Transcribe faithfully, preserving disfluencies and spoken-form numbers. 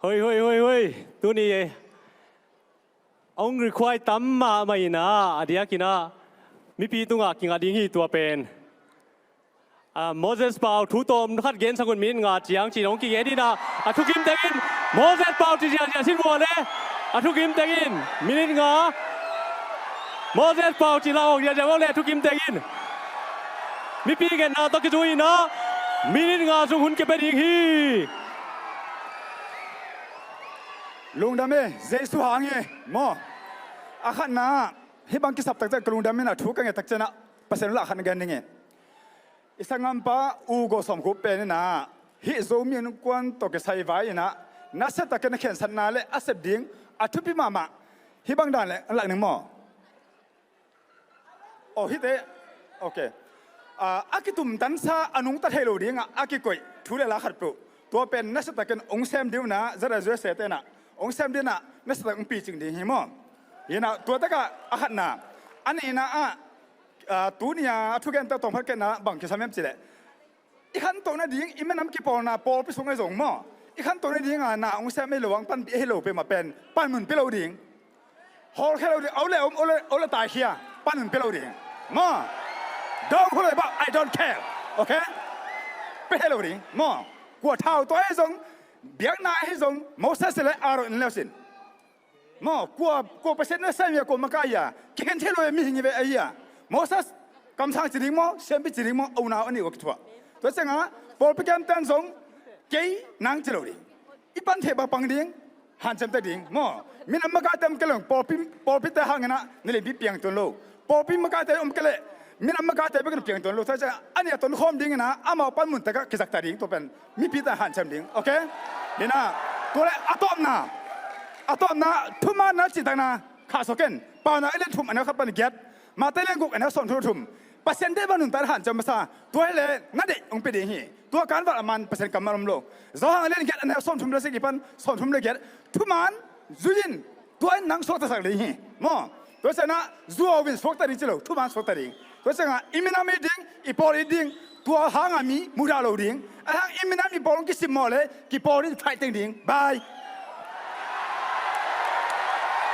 Hoi, hoi, hoi, hoi. Tuni a hong require tam mahmah in ah, a diakin ah mipi tungah kingah ding hi tua pen. Ah, Moses Pau thu tawm khat gensak un, minute nga ciang ci-in hong kigen in ah, a thukim tengin Moses Pau ci ziahziah sin vua le. A thukim tengin minute nga. Moses Pau ci la awk ziahziah vua le, a thukim tengin. Mipi genna tawh kizui in ah minute nga sung hun kipia ding hi. Lungdam e, Jesu hang hi maw. A khatna, hih bang kisap takciang ka lungdam in ah, thu ka nget takciang ah Pasian la khat gen ding hi. I sanggampa U Go Sawm Khup pen in ah, hih Zomi Innkuan tawh kisai vai in ah, nasia takin a khensatna le a sep ding a thupi mahmah. Hih bang dan le an lak ning maw? Oh, hih te. Ok. Ah, a kitumtansa a nungta thei lo dingah a kikoih thu le la khat peuh, tua pen nasia takin hong sem ding uh na, zara zuese te na hong sem ding na, nasia tak hong picing ding hi maw. Hi na, tua takah a khatna. A nihna ah, ah, tuni a a thugente tawm khat kena bang kisam hiam cih leh, i khantoh nading, i minam kipawlna pawlpi sung ahi zong maw, i khantoh nading a na hong sem ahi lo, hong panpih ahi lo peuhmah pen panmun pia lo ding. Hawlkhia lo ding, a ule om, a ule, a ule taikhia, panmun pia lo ding maw. Dong hu lo bah, I don't care. Ok? Pia lo ding maw. Kua thau tua ahi zong, biakna ahi zong, Moses le Aaron in le uh sin. Maw, kua, kua Pasian na sem hi a, kua makaih hi a, kikhen thei lo hi a, mihing hi ve ahi a. Moses, kamsang ci ding maw, siampi ci ding maw, a unau a nih uh a kithuah. Tua ciangah pawlpi kemten zong, kei nang ci lo ding. I pan theih bang pang ding, hanciam ta ding maw. Minam makaite om kei lo, pawlpi, pawlpite hangin ah na lianpi piang tuan lo. Pawlpi makaite om kei leh, minam makaite bek in piang tuan lo. Tua ciangah a nih a tonkhawm dingin ah amau panmun takah kizak ta ding, tua pen mipite hanciam ding. Ok? Hi na, tua le a tawpna, a tawpna, thumaanna cihtakna khahsuah ken. Paunak a lian thum, a neu khat pan giat. Mate lian guk, a neu sawmthum le thum. Pasian deih bang nuntak hanciam masa. Tua hi le na deih hong pia ding hi. Tua kanval a man Pasian kammal om lo. Johan a lian giat, a neu sawmthum le sagih pan sawmthum le giat. Thumaan zui in, tua in nang suaktasak ding hi maw. Tua ciangah zuau in suakta ding ci lo, thumaan suakta ding. Tua ciangah i minam it ding, i pawl it ding. Tua hangah mi mudah lo ding. A hang i minam i pawl hong kisimmawh le, kipawl in phaih teng ding. Bye.